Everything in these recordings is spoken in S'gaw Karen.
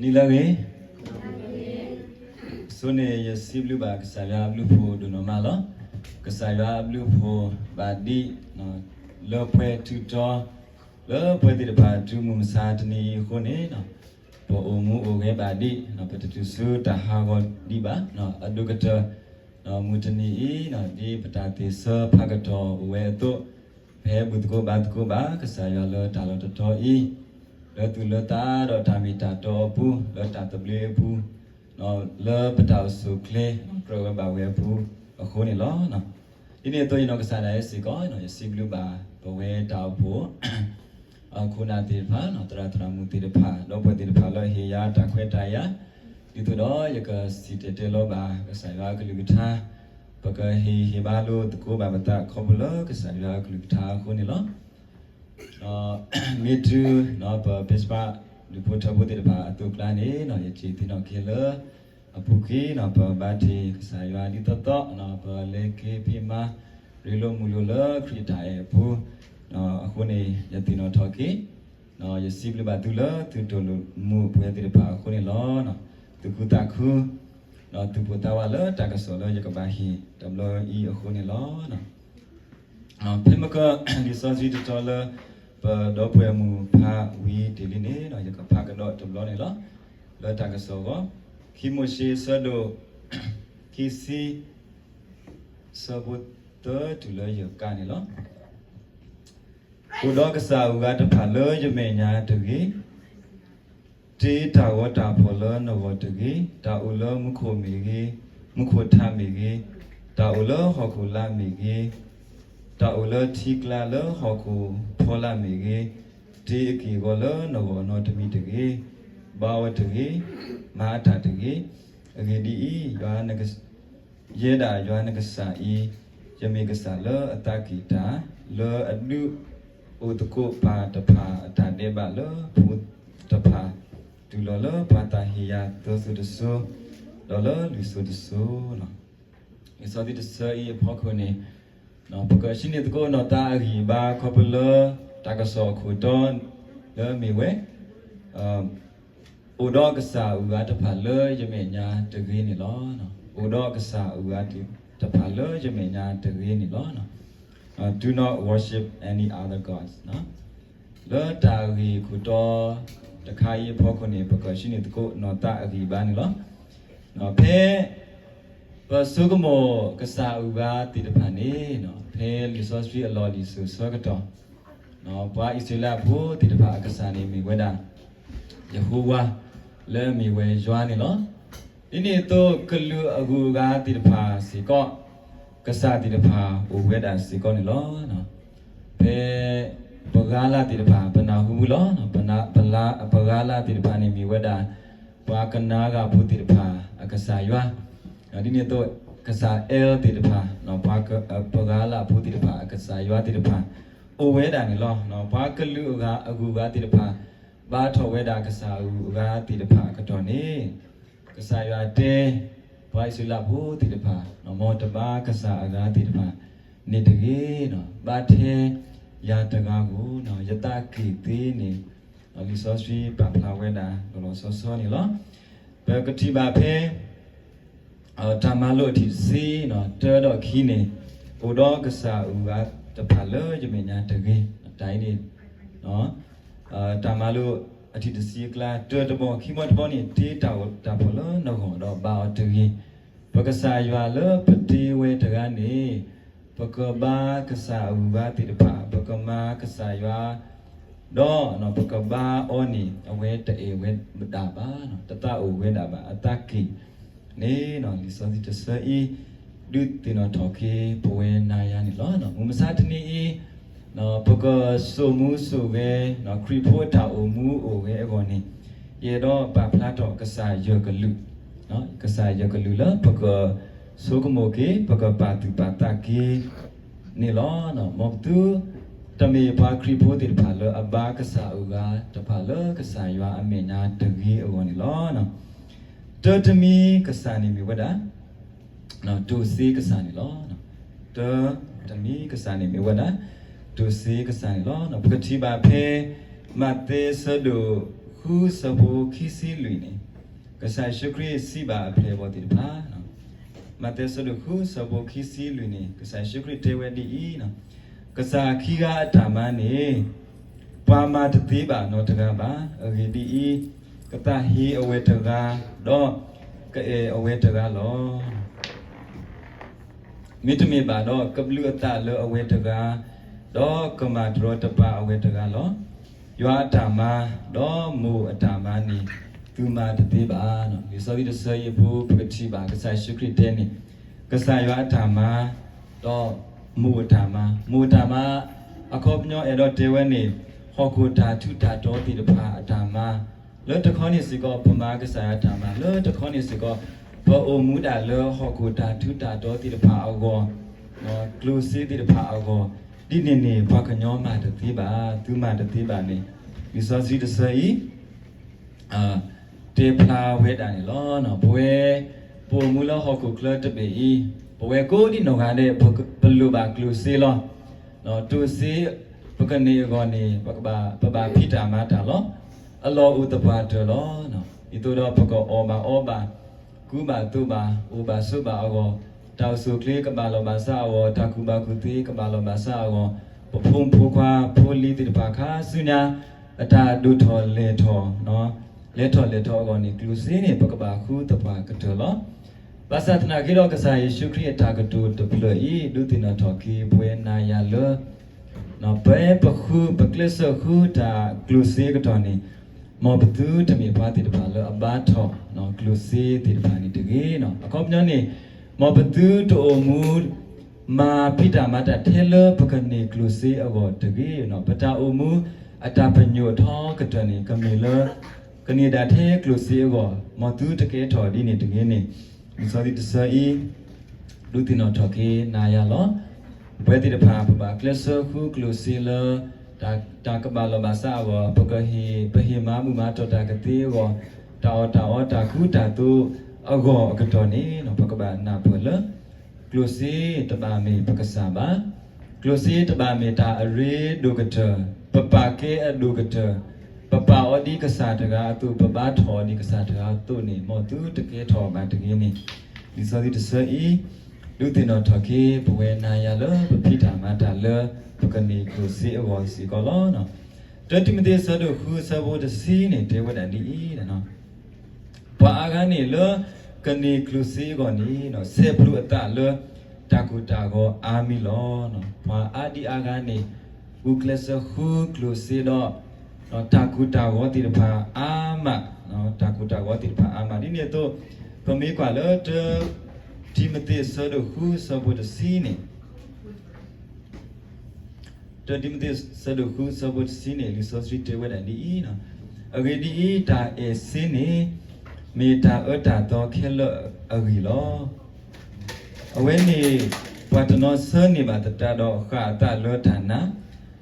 နံၤလၢအဂ့ၤ, အဆိန့ၣ်ယစံးဘျုးဘၣ်ကစၢ်ယွၤအဘျုးအဖှိၣ်ဒိၣ်နီၢ်မးလီၤ. ကစၢ်ယွၤအဘျုးအဖှိၣ်ဘၣ်ဒံး လၢပှဲၤထူးတီၤ လၢပှဲၤသ့ၣ်တဖၣ်တုၤမုၢ်မဆါတနံၤအံၤအဃိန့ၣ်, ပအိၣ်မူအိၣ်ဂဲၤဘၣ်ဒံး ပတတုၤဆူတၢ်ဟးဂီၤဒံးဘၣ်. အဒိၣ်ကတၢၢ် မုၢ်တနံၤအံၤ ဒ်ပတၢ်သ့ၣ်ဆၢဖးကတီၢ်အိၣ်ဝဲအသိး, ပဟဲဘူၣ်သကိးဘါသကိးဘၣ် ကစၢ်ယွၤလၢတၢ်လီၢ်တတီၤအံၤ, လၢသူၣ်လၢသးဒီးတၢ်မ့ၢ်တၢ်တီအပူၤ, လၢတၢ်သဘျ့အပူၤ, လၢပတၢ်အိၣ်ဆူၣ်အိၣ်ချ့ ကြၢးဝဲဘၣ်ဝဲအပူၤအဃိန့ၣ်လီၤ. ဒ်န့ၣ်အသိး ယနီၢ်ကစၢ်ဒၣ်ယဲစ့ၢ်ကီး ယစံးဘျုးဘၣ်ပဝဲတၢ်အိၣ်ဖှိၣ် ခိၣ်နၢ်သ့ၣ်တဖၣ်, သရၣ်သရၣ်မုၣ်သ့ၣ်တဖၣ် ဒီပုၢ်ဝဲၢ်သ့ၣ်တဖၣ်လၢဟ့ၣ်ယၤတၢ်ခွဲးတၢ်ယာ်, ဒ်သိးဒီးယကစံၣ်တဲၤတဲလီၤဘၣ်ကစၢ်ယွၤအကလုၢ်ကထါ, ပကဟ့ၣ်ဟ့ၣ်ဘါလိာ်သကိးဘၣ်ပသးခီဖျိလၢကစၢ်ယွၤအကလုၢ်ကထါအဃိန့ၣ်လီၤ. မ့ၢ်တုၤ ပ Facebook ဒူၣ်ဖိထၢဖိသ့ၣ်တဖၣ်အသိးအကျါန့ၣ် ယစံးသ့ၣ်နီၣ်က့ၤလၢ အပူၤကွံာ် ပဘါထုကဖၣ်ကစၢ်ယွၤဒ်သိးသိး, ပလဲၤက့ၤဖံးမၤ ရ့လိာ်မုာ်လိာ်လၢခရံာ်အတၢ်အဲၣ်အပူၤ, အဃိန့ၣ် ယသ့ၣ်နီၣ်ထီၣ်က့ၤ, ယစံးဘျုးဘၣ်သုလၢသုတိာ်လိာ်မူးပဝဲသ့ၣ်တဖၣ်အဃိန့ၣ်လီၤ. သုဃူသးဃူ သုပိာ်သးဝးလၢတၢ်ကစီၣ်လၢယကဘၣ်ဟ့ၣ်တဘျီအံၤအဃိန့ၣ်လီၤ. ဖဲမက လံာ်စီဆှံတတီၤလၢ ပဒီပုၢ်ဝဲၢ်မုၣ်ဖးဝံၤတ့ၢ်လံန့ၣ် ယကဖးကဒီးတဘျီန့ၣ်လီၤ. လၢတၢ်ကစီၣ်အဂီၢ်, ခံမိၤၡ့ဆၢဒိၣ် ခံဆံ ဆၢဖိသၢတုၤလၢယဲၢ်ကါန့ၣ်လီၤ. အိၣ်ဒီးကစၢ်အဂၤတဖၣ်လၢယမဲာ်ညါတဂ့ၤ, တ့တၢ်ဂီၤတၢ်ဖီၣ်လၢနဂီၢ်တဂ့ၤ, တၢ်အိၣ်လၢမူခိၣ်မ့ၢ်ဂ့ၤ, မူခိၣ်ထးမ့ၢ်ဂ့ၤ, တၢ်အိၣ်လၢဟီၣ်ခိၣ်လာ်မ့ၢ်ဂ့ၤ, တၢ်အိၣ်လၢထံကျါလၢဟီၣ်ခိၣ်ဖီလာ်မ့ၢ်ဂ့ၤ, တ့အက့ၢ်အဂီၤလၢနဂီၢ်နီတမံၤတဂ့ၤ, ဘါအီၤတဂ့ၤ, မၤအတၢ်တဂ့ၤ. အဂ့ၢ်ဒ်အံၤ, ယွၤ ယဲဒၣ်ယွၤနကစၢ်အံၤ, ယမ့ၢ်ကစၢ်လၢအသးကံၢ်တၢ်, လၢအဒုးအိၣ်သကိးပၢ်တဖၣ်အတၢ်ဒဲးဘးလၢဖိတဖၣ်, တုၤလီၤလၢပှၤသးဟ့ယၤသၢစိၤတစိၤ, ဒီးလၢလွံၢ်စိၤတစိၤလီၤ. လံာ်စီဆှံတဆၢအံၤအဖီခိၣ်န့ၣ်, ပကဆှၢန့ၢ်သကိးနီၢ်သးအဂံၢ်အဘါခီဖျိလၢ တၢ်ကစီၣ်အခိၣ်တီလၢအမ့ၢ်ဝဲ အိၣ်ဒီးကစၢ်အဂၤတဖၣ်လၢယမဲာ်ညါတဂ့ၤန့ၣ်လီၤ. အိၣ်ဒီးကစၢ်အဂၤတဖၣ်လၢယမဲာ်ညါတဂ့ၤန့ၣ်လီၤ. Do not worship any other gods. လၢတၢ်ဂ့ၢ်အခိၣ်တီတခါအံၤအဖီခိၣ်န့ၣ် ပကဆှၢန့ၢ်သကိးနီၢ်သးအဂံၢ်အဘါန့ၣ်လီၤ. ဖဲ ပဆိကမိၣ်ကစၢ်အဂၤသ့ၣ်တဖၣ်န့ၣ်, ဖဲလံာ်စီဆှံအလီၢ်လံာ်စိၤဆၢကတီၢ်, ပှၤအံၣ်စရ့လးဖိသ့ၣ်တဖၣ်အကစၢ်န့ၣ်မ့ၢ်ဝဲဒၣ် ယဟိဝၤ လၢအမ့ၢ်ဝဲယွၤန့ၣ်လီၤ. ဒ်န့ၣ်အသိး ကလုာ်အဂုၤအဂၤသ့ၣ်တဖၣ်စ့ၢ်ကီး ကစၢ်သ့ၣ်တဖၣ်အိၣ်ဝဲဒၣ်စ့ၢ်ကီးန့ၣ်လီၤ. ဖဲ ပှၤဂၤလၢ်သ့ၣ်တဖၣ် ပနၢ်ဟူမူလီၤ. ပှၤဂၤလၢ်သ့ၣ်တဖၣ်န့ၣ်မ့ၢ်ဝဲဒၣ် ပှၤကနၤဂၤဖိသ့ၣ်တဖၣ်အကစၢ်ယွၤ, ဒ်န့ၣ်အသိး ကစၢ်အဲလ်သ့ၣ်တဖၣ်, ပှၤပှၤဂၤလၢ်ဖိသ့ၣ်တဖၣ်အကစၢ်ယွၤသ့ၣ်တဖၣ် အိၣ်ဝဲဒၣ်န့ၣ်လီၤ. ပှၤကလုာ်အဂၤအဂုၤအဂၤသ့ၣ်တဖၣ် ဘါထီၣ်ဝဲဒၣ်ကစၢ်အဂုၤအဂၤသ့ၣ်တဖၣ်အကတီၢ်န့ၣ်, ကစၢ်ယွၤတဲ ပှၤအံၣ်စရ့လးဖိသ့ၣ်တဖၣ်, မ်တဘါကစၢ်အဂၤသ့ၣ်တဖၣ်န့ၣ်တဂ့ၤ, ဘါထဲယၤတဂၤဧိၤ, ယသးကံၢ်သ့န့ၣ်, လံာ်စီဆှံပာ်ဖျါဝဲဒၣ်လီၤလီၤဆီဆီန့ၣ်လီၤ. ပကထံၣ်ဘၣ်ဖဲ တၢ်မၤလိာ်အထံၣ်တဆံ တၢဒီးခံန့ၣ်, အိၣ်ဒီးကစၢ်အဂုၤအဂၤတဖၣ်လၢယမဲာ်ညါတဂ့ၤ. တၢ်အံၤန့ၣ် တၢ်မၤလိာ်အထံၣ်တဆံအကျါ တၢတဘီ ခံဘီတဘီန့ၣ် တ့တၢ်ဂီၤတၢ်ဖီၣ်လၢနဂီၢ်ဒီးဘါအီၤတဂ့ၤ. ပကစၢ်ယွၤလၢပတ့ဝဲတဂၤန့ၣ်, ပကဘါကစၢ်အဂုၤအဂၤသ့ၣ်တဖၣ်, ပကမၤကစၢ်ယွၤ ဒီးပကဘါအီၤန့ၣ် အဝဲတအဲၣ်ဝဲဒၣ်ဘၣ်, တသးအိၣ်ဝဲဒၣ်ဘၣ်. အသးကံၢ်န့ၣ် လံာ်စီဆှံတဆၢအံၤ ဒုးသ့ၣ်နီၣ်ထီၣ်က့ၤပဝဲနၤယၤန့ၣ်လီၤ. မုၢ်မဆါတနံၤအံၤ ပကစိာ်မူစိာ်ဂဲၤ ခရံာ်ဖိတၢ်အိၣ်မူအိၣ်ဂဲၤအဂီၢ်န့ၣ်, ယအဲၣ်ဒိးပာ်ဖျါထီၣ်ကစၢ်ယွၤကလုၢ်, ကစၢ်ယွၤကလုၢ်လၢပကဆိကမိၣ်က့ၤ ပကပာ်သူၣ်ပာ်သးက့ၤန့ၣ်လီၤ. မ်ပသု တမ့ၢ်ပှၤခရံာ်ဖိသ့ၣ်တဖၣ်လၢအဘါကစၢ်အဂၤတဖၣ်လၢကစၢ်ယွၤအမဲာ်ညါတဂ့ၤအဂီၢ်န့ၣ်လီၤ. တၢတမံၤကစၢ်န့ၣ်မ့ၢ်ဝဲဒၣ် တိၢ်စ့ကစၢ်န့ၣ်လီၤ. တၢတမံၤကစၢ်န့ၣ်မ့ၢ်ဝဲဒၣ် တိၢ်စ့ကစၢ်န့ၣ်လီၤ. ပကထံၣ်ဘၣ်ဖဲ မးသဲဆၢဒိၣ်ဃုဆၢဖိခံဆံလွံၢ်န့ၣ် ကစၢ်ယ့ၣ်ၡူးခရံာ်စံးဘၣ်အပျဲၢ်အဘီၣ်သ့ၣ်တဖၣ် မးသဲဆၢဒိၣ်ဃုဆၢဖိခံဆံလွံၢ်န့ၣ် ကစၢ်ယ့ၣ်ၡူးခရံာ်တဲဝဲဒ်အံၤ, ကစၢ်ခံဂၤအတၢ်မၤန့ၣ် ပှၤမၤတသ့ဘၣ်နီတဂၤဘၣ်. အဂ့ၢ်ဒ်အံၤ, ကသးဟ့အဝဲတဂၤ, ဒီးကအဲၣ်အဝဲတဂၤလီၤ. မ့တမ့ၢ်ဘၣ်ဒီး ကဘျုးအသးလၢအဝဲတဂၤ, ဒီးကမၤတရီတပါအဝဲတဂၤလီၤ. ယွၤအတၢ်မၤ, ဒီးမိၢ်အတၢ်မၤန့ၣ် သုမၤတသ့ဘၣ်. လံာ်စီဆှံတဆၢအံၤအပူၤ ပကထံၣ်ဘၣ် ကစၢ်ယ့ၣ်ၡူးခရံာ်တဲန့ၣ် ကစၢ်ယွၤအတၢ်မၤ, ဒီးမိၢ်အတၢ်မၤ, မိၢ်အတၢ်မၤ အခီပညီအဲၣ်ဒိးတဲဝဲန့ၣ် ဟီၣ်ခိၣ်တၢ်ထူးတၢ်တီၤသ့ၣ်တဖၣ်အတၢ်မၤ, လၢတခီန့ၣ်စ့ၢ်ကီး ပမၤကစၢ်ယွၤအတၢ်မၤ, လၢတခီန့ၣ်စ့ၢ်ကီး ပအိၣ်မူဒၣ်လၢဟီၣ်ခိၣ်တၢ်ထူးတၢ်တီၤသ့ၣ်တဖၣ်အဂီၢ်, ကျိၣ်စ့သ့ၣ်တဖၣ်အဂီၢ်, ဒ်န့ၣ်န့ၣ် ပှၤကညီမၤတသ့ဘၣ်, သုမၤတသ့ဘၣ်န့ၣ် လံာ်စီဆှံတဆၢအံၤ တဲဖျါဝဲဒၣ်န့ၣ်လီၤ. ပဝဲ ပအိၣ်မူလၢဟီၣ်ခိၣ်ချၢတဘ့ၣ်အံၤ, ပဝဲကိးဒံနီၢ်ဂၤဒဲး ပလိၣ်ဘၣ်ကျိၣ်စ့လီၤ. တိၢ်စ့ ပကန့ၢ်အဂီၢ်န့ၣ် ပကဘၣ် ပဘၣ်ဖံးတၢ်မၤတၢ်လီၤ. အလီၢ်အိၣ်သပှၢ်တၢၢ်လီၤ. ဒ်သိးဒီးပကအီၣ်ဘၣ်အီဘၣ်, ကူဘၣ်သိးဘၣ်, အိၣ်ဘၣ်ဆိးဘၣ်အဂီၢ်, တၢ်အိၣ်ဆူၣ်အိၣ်ချ့ကဘၣ်လီၢ်ဘၣ်စးအဂီၢ်, တၢ်ကူၣ်ဘၣ်ကူၣ်သ့ကဘၣ်လီၢ်ဘၣ်စးအဂီၢ်, ပဖိမုၣ်ဖိခွါဖိလံၤသ့ၣ်တဖၣ်ခါဆူညါ အတၢ်ဒိၣ်ထီၣ်လဲၢ်ထီၣ် လဲၤထီၣ်လဲၤထီၣ်အဂီၢ်န့ၣ် ကျိၣ်စ့န့ၣ် ပကဘၣ်ဃုသပှၢ်ကတၢၢ်လီၤ. ဘၣ်ဆၣ်သနာ်က့ဒီး ကစၢ်ယ့ၣ်ၡူးခရံာ်အတၢ်ကတိၤတဖျၢၣ်အံၤ ဒုးသ့ၣ်နီၣ်ထီၣ်က့ၤပဝဲနၤယၤလၢ ဖဲပဃု ပကျဲးစၢးဃုတၢ်ကျိၣ်စ့အကတီၢ်န့ၣ် မ်ပသုတမ့ၢ်ပှၤသ့ၣ်တဖၣ်လၢအဘါထီၣ် ကျိၣ်စ့သ့ၣ်တဖၣ်န့ၣ်တဂ့ၤ. အခီပညီန့ၣ် မ်ပသုတအိၣ်မူ မၤဖံးတၢ်မၤတၢ်ထဲလၢပကန့ၢ်ကျိၣ်စ့အဂီၢ်တဂ့ၤ. ပတၢ်အိၣ်မူအတၢ်ပညိၣ်အထီကတၢၢ်န့ၣ် ကမ့ၢ်လၢ ကန့ၢ်ဒၣ်ထဲကျိၣ်စ့အဂီၢ်, မ်သုတကဲထီၣ်ဒ်န့ၣ်တဂ့ၤန့ၣ် လံာ်စီဆှံတဆၢအံၤ ဒုးသ့ၣ်နီၣ်ထီၣ်က့ၤနၤယၤလီၤ. ပဝဲသ့ၣ်တဖၣ် ပဘၣ်ကျဲးစၢးဃုကျိၣ်စ့လၢ တၢ်ကဘၣ်လီၢ်ဘၣ်စးအဂီၢ်, ပကဟ့ၣ် ပဟ့ၣ်မၤဘူၣ်မၤတီၢ်တၢ်ကသ့အဂီၢ်, တၢ်အီၣ်တၢ်အီတၢ်ကူတၢ်သိးအဂီၢ်အကတီၢ်န့ၣ် ပကဘၣ်နၢ်ပၢၢ်လၢ ကျိၣ်စ့တဘၣ်မ့ၢ်ပကစၢ်ဘၣ်. ကျိၣ်စ့တဘၣ်မ့ၢ်တၢ်အရ့ဒိၣ်ကတၢၢ်, ပပာ်ကဲအဒိၣ်ကတၢၢ်, ပပာ်အီၤဒ်ကစၢ်တဂၤအသိး, ပဘါထီၣ်အီၤဒ်ကစၢ်တဂၤအသိးန့ၣ် မ်သုတကဲထီၣ်ဘၣ်တဂ့ၤန့ၣ် လံာ်စီဆှံတဆၢအံၤ ဒုးသ့ၣ်နီၣ်ထီၣ်က့ၤ ပဝဲနၤယၤလၢ ပဖံးတၢ်မၤတၢ်လၢ ပကန့ၢ်ကျိၣ်စ့အဂီၢ်စ့ၢ်ကီးလီၤ. တၢတံၤမသ့း ဆၢဒိၣ်ဃု ဆၢဖိတဆံန့ၣ် တဲဝဲဒၣ်ဒ်အံၤ, ပှၤအါဂၤန့ၣ်လၢ ကန့ၢ်ကျိၣ်စ့အဂီၢ်န့ၣ် ဆဲးဖျိးအသးလၢ တၢ်ကိၢ်တၢ်ဂီၤအါမံၤလီၤ. ပှၤအါဒံအါဂၤန့ၣ် ဂုာ်ကျဲးစၢးဃုကျိၣ်စ့ဒီး တၢ်ကိၢ်တၢ်ဂီၤသ့ၣ်တဖၣ်အါမး, တၢ်ကိၢ်တၢ်ဂီၤသ့ၣ်တဖၣ်အါမး. ဒ်န့ၣ်အသိး ပမ့ၢ်ကွၢ်လၢ တၢတံၤမသ့း ဆၢဒိၣ်ဃု ဆၢဖိတဆံန့ၣ် တၢတံၤမသ့း ဆၢဒိၣ်ဃု ဆၢဖိတဆံန့ၣ် လံာ်စီဆှံတဲဝဲဒၣ်ဒ်အံၤ, အဂ့ၢ်ဒ်အံၤ, တၢ်အဲၣ်စ့န့ၣ် မ့ၢ်တၢ်အၢတၢ်သီခဲလၢာ်အဂ့ၢ်လီၤ. အဝဲန့ၣ် ပှၤတနီၤဆၢန့ၢ်ဘၣ်သတးဒီး ဃၣ်အသးလၢတၢ်နာ်,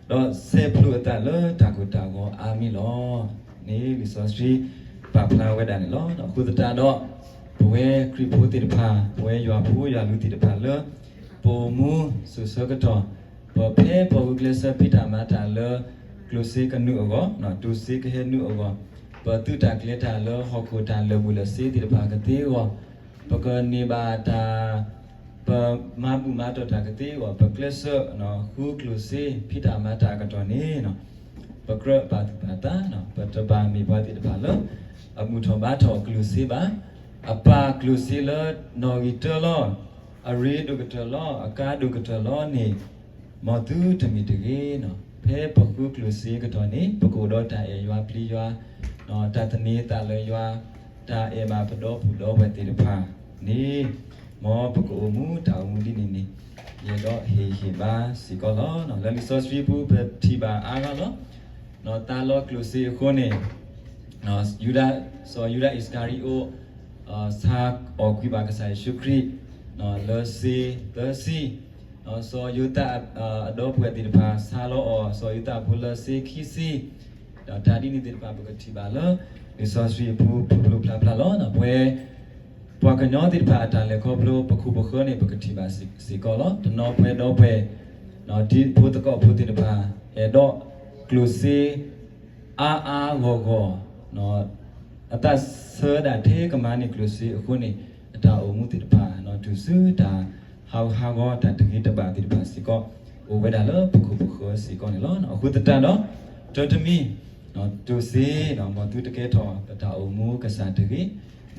ဒီးဆဲးဖျိးအသးလၢတၢ်ကိၢ်တၢ်ဂီၤအါမံၤလီၤ. န့ၣ်လံာ်စီဆှံပာ်ဖျါဝဲဒၣ်န့ၣ်လီၤ. အဃိသတးဒီး ပဝဲခရံာ်ဖိသ့ၣ်တဖၣ်, ပဝဲယွၤဖိယွၤလုၢ်သ့ၣ်တဖၣ်လၢ ပအိၣ်မူစိၤဆၢကတီၢ်, ပဖဲပဂုာ်ကျဲးစၢးဖံးတၢ်မၤတၢ်လၢ ကျိၣ်စ့ကနုာ်အဂီၢ်, တိၢ်စ့ကဟဲနုာ်အဂီၢ်, ပသုးတၢ်ကျဲၤတၢ်လၢဟီၣ်ခိၣ်တၢ်လၢာ်ဘူၣ်လၢာ်စ့သ့ၣ်တဖၣ်ကသ့အဂီၢ်, ပကန့ၢ်ဘၣ်တၢ် ပမၤဘူၣ်မၤတီၢ်တၢ်ကသ့အဂီၢ်, ပကျဲးစၢးဃုကျိၣ်စ့ ဖံးတၢ်မၤတၢ်အကတီၢ်န့ၣ်, ပကြၢးပာ်သူၣ်ပာ်သး, ပတဘၣ်မ့ၢ်ပှၤသ့ၣ်တဖၣ်လၢ အဘူၣ်ထီၣ်ဘါထီၣ်ကျိၣ်စ့ဘၣ်. အပာ်ကျိၣ်စ့လၢနီၣ်ဂံၢ်တၢလီၤ, အရ့ဒိၣ်ကတၢၢ်လီၤ, အကါဒိၣ်ကတၢၢ်လီၤန့ၣ်, မ်သုတမ့ၢ်တဂ့ၤ. ဖဲပဃုကျိၣ်စ့အကတီၢ်န့ၣ် ပကအိၣ်ဒီးတၢ်အဲၣ်ယွၤပျံၤယွၤ, တၢ်သန့ၤသးလၢယွၤ, တၢ်အဲၣ်ဘၣ်ပဒီပုၢ်ဒီဝဲၢ်သ့ၣ်တဖၣ်န့ၣ်, မ်ပကအိၣ်မူတၢ်အိၣ်မူဒ်န့ၣ်န့ၣ်, ယအဲၣ်ဒိးဟ့ၣ်ဂံၢ်ဟ့ၣ်ဘါစ့ၢ်ကီးလီၤ. လၢလံာ်စီဆှံပူၤ ပထံၣ်ဘၣ်အါဂၤလီၤ. တၢ်လီၤကျိၣ်စ့အဃိန့ၣ် ယူဒၤ, စီၤယူဒၤအံၣ်စကၤရံအိး ဆါအီၣ်ကွံာ်ဘၣ်ကစၢ်ယ့ၣ်ၡူးခရံာ် လၢစ့သၢဆံ, စီၤယိၤသးအဒီပုၢ်ဝဲၢ်သ့ၣ်တဖၣ် ဆါလီၤအီၤ စီၤယိၤသးဖိလၢစ့ခံဆံ, ဒီးတၢ်ဒ်န့ၣ်သ့ၣ်တဖၣ် ပကထံၣ်ဘၣ်လၢ လံာ်စီဆှံအပူၤ ဖျိဖျိဖျါဖျါလီၤ. ပဝဲ ပှၤကညီသ့ၣ်တဖၣ်အတၢ်လဲၤခီဖျိ ပခိၣ်ပဃၢၤန့ၣ် ပကထံၣ်ဘၣ်စ့ၢ်ကီးလီၤ. တနီၤပှဲၤဒီးပှဲၤ ဒ်ဖိသကိးဖိသ့ၣ်တဖၣ် အဲၣ်ဒိးကျိၣ်စ့ အါအါဂီၢ်ဂီၢ်, အသးဆၢဒၣ်ထဲကမၤန့ၢ်ကျိၣ်စ့အဃိန့ၣ် အတၢ်အိၣ်မူသ့ၣ်တဖၣ် တုၤဆူတၢ်ဟးဂူာ်ဟးဂီၤ တၢ်တဂ့ၤတဘၣ်သ့ၣ်တဖၣ်စ့ၢ်ကီး အိၣ်ဝဲဒၣ်လၢပခိၣ်ပဃၢၤစ့ၢ်ကီးန့ၣ်လီၤ. အဃိသတးဒီး တၢ်တမံၤ တိၢ်စ့ မ်သုတကဲထီၣ်ပတၢ်အိၣ်မူကစၢ်တဂ့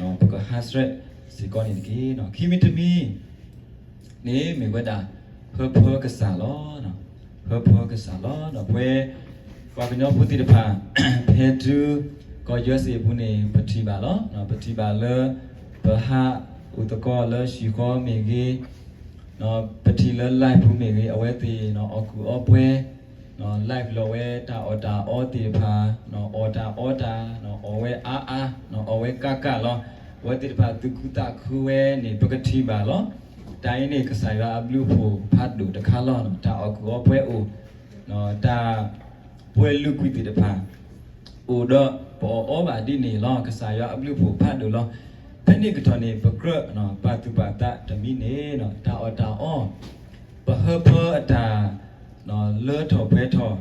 ၤ, ပကဟးဆှဲးစ့ၢ်ကီးန့ၣ်တက့ၢ်. ခံမံၤတမံၤ န့ၣ်မ့ၢ်ဝဲဒၣ် ဟၢဖၢကစၢ်လီၤ. ဟၢဖၢကစၢ်လီၤ. ပဝဲ ပှၤကညီဖိသ့ၣ်တဖၣ် ဖဲတုၤ ကီၢ် ယူအက်စ်အေ အပူၤန့ၣ် ပထံၣ်ဘၣ်လီၤ. ပထံၣ်ဘၣ်လၢ ပဟးအိၣ်သကိးလၢဟံၣ်ဃီမ့ၢ်ဂ့ၤ, ပထံၣ်လၢ live ပူၤမ့ၢ်ဂ့ၤ အဝဲသ့ၣ် အီၣ်ကူၣ်အီပှဲၤ live လီၤဝဲတၢ်အီၣ်တၢ်အီသ့ၣ်တဖၣ်, အီၣ်တၢ်အီတၢ်, အီၣ်ဝဲအါအါ, အီၣ်ဝဲကးကးလီၤ. အဝဲသ့ၣ်တဖၣ်သူၣ်ခုသးခုဝဲန့ၣ် ပကထံၣ်ဘၣ်လီၤ. တၢ်အံၤန့ၣ် ကစၢ်ယွၤအဘျုးအဖှိၣ်ဖးဒိၣ်တခါလီၤ. တၢ်အီၣ်ကူၣ်အီပှဲၤအိၣ်, တၢ်ပှဲၤလုာ်ကွံာ်သ့ၣ်တဖၣ် အိၣ်ဒီးပအီၣ်အီဘၣ်ဒ်န့ၣ်လီၤ. ကစၢ်ယွၤအဘျုးအဖှိၣ်ဖးဒိၣ်လီၤ. ဖဲန့ၣ်ကတီၢ်န့ၣ် ပကြၢးပာ်သူၣ်ပာ်သးတမံၤန့ၣ် တၢ်အီၣ်တၢ်အီ ပဟၢဖၢအတၢ် လၢထီၣ်ပှဲၤထီၣ်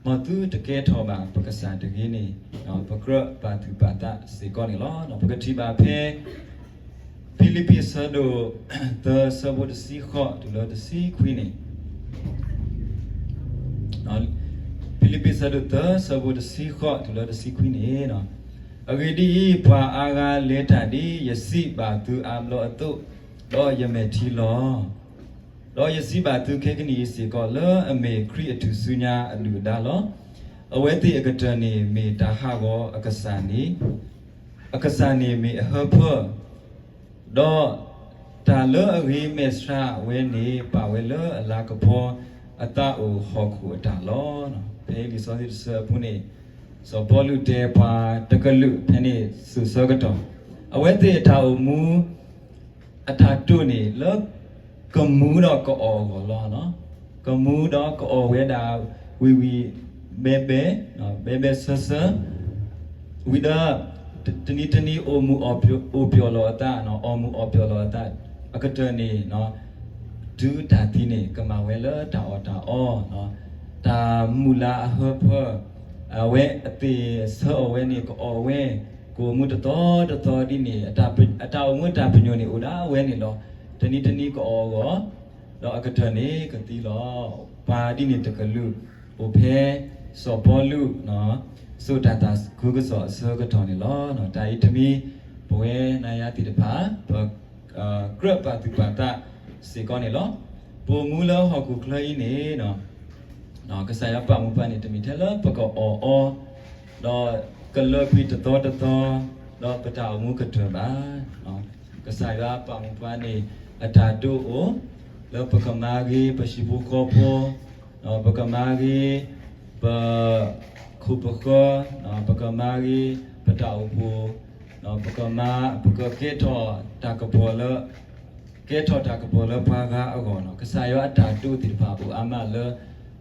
မ်သုတကဲထီၣ်ဘၣ်ပကစၢ်တဂ့ၤန့ၣ် ပကြၢးပာ်သူၣ်ပာ်သးစ့ၢ်ကီးန့ၣ်လီၤ. ပကထံၣ်ဘၣ်ဖဲ ဖံလံးပံးအဆၢဒိၣ်သၢ အဆၢဖိတဆံဃိးတုၤလၢတဆံခွံန့ၣ် ဖံလံးပံးအဆၢဒိၣ်သၢ အဆၢဖိတဆံဃိးတုၤလၢတဆံခွံန့ၣ်, အဂ့ၢ်ဒ်အံၤ, ပှၤအါဂၤလဲၤတၢ်ဒ်ယစံးဘၣ်သုအါဘျီအသိး, ဒီးယမဲာ်ထံလီၤ. ဒီးယစံးဘၣ်သုခဲကနံၣ်အံၤစ့ၢ်ကီး လၢအမ့ၢ်ခရံာ်အထူၣ်စုညါအဒုၣ်အဒါလီၤ. အဝဲသ့ၣ်အကတၢၢ်န့ၣ်မ့ၢ်တၢ်ဟးဂီၤအကစၢ်န့ၣ် အကစၢ်န့ၣ်မ့ၢ်အဟၢဖၢ ဒီးတၢ်လၢအဂ့ၤမဲာ်ဆှးဝဲန့ၣ် ပာ်ဝဲလၢအလၤကပီၤအသးအိၣ်ဟီၣ်ခိၣ်အတၢ်လီၤ. ဖဲလံာ်စီဆှံတဆၢအပူၤန့ၣ် စီၤပီလူးတဲပှၤတကလုာ်ဖဲန့ၣ် စိၤဆၢကတီၢ် အဝဲသ့ၣ်အတၢ်အိၣ်မူ အတၢ်တိာ်န့ၣ်လၢ ကမူဒီးကအီၣ်အဂီၢ်လီၤ. ကမူဒီးကအီၣ်ဝဲဒၣ် ဝံၣ်ဝံၣ်ဘဲဘဲ, ဘဲဘဲဆၢဆၢ, ဝံၤဒီး တနံၤတနံၤအိၣ်မုာ်အိၣ်ပျီၣ်လီၤအသး, အီၣ်မုာ်အီပျီၣ်လီၤအသး, အကတၢၢ်န့ၣ် တုၤတၢ်သံန့ၣ် ကမၤဝဲလၢတၢ်အီၣ်တၢ်အီ, တၢ်မုာ်လၤအဟၢဖၢ အဝဲအသ့ၣ်ဆၢအီၣ်ဝဲန့ၣ် ကအီၣ်ဝဲ, ကအိၣ်မူတသီတသီဒ်န့ၣ် အတၢ်အိၣ်မူတၢ်ပညိၣ်န့ၣ်အိၣ်ဒၣ်ဝဲန့ၣ်လီၤ. တနံၤတနံၤကအီၣ်အဂီၢ်, ဒီးအကတၢၢ်န့ၣ်ကသံလီၤ. ပှၤဒ်န့ၣ်တကလုာ် အိၣ်ဖဲစီၤပီလူး စိာ်တၢ်သးခုကစီၣ်အဆၢကတီၢ်န့ၣ်လီၤ. တၢ်အံၤတမံၤ ပဝဲနၤယၤသ့ၣ်တဖၣ် ပကြၢးပာ်သူၣ်ပာ်သးစ့ၢ်ကီးန့ၣ်လီၤ. ပအိၣ်မူလၢဟီၣ်ခိၣ်ချၢအံၤန့ၣ် ကစၢ်ယွၤပာ်မူပှၤန့ၣ်တမ့ၢ်ထဲလၢပကအီၣ်အီ, ဒီးကလၢာ်ကွံာ်တသီတသီ, ဒီးပတၢ်အိၣ်မူကတၢၢ်ဘၣ်. ကစၢ်ယွၤပာ်မူပှၤန့ၣ် အတၢ်ဒိအိၣ် လၢပကမၤဂ့ၤ ပဟံၣ်ဖိဃီဖိ, ပကမၤဂ့ၤ ပခိၣ်ပဃၢၤ, ပကမၤဂ့ၤ ပတၢ်အိၣ်ဖှိၣ်, ပကမၤ ပကကဲထီၣ်တၢ်ကပီၤလၢ ကဲထီၣ်တၢ်ကပီၤလၢပှၤဂၤအဂီၢ်န့ၣ် ကစၢ်ယွၤအတၢ်ဒိသ့ၣ်တဖၣ်အိၣ်အါမးလၢ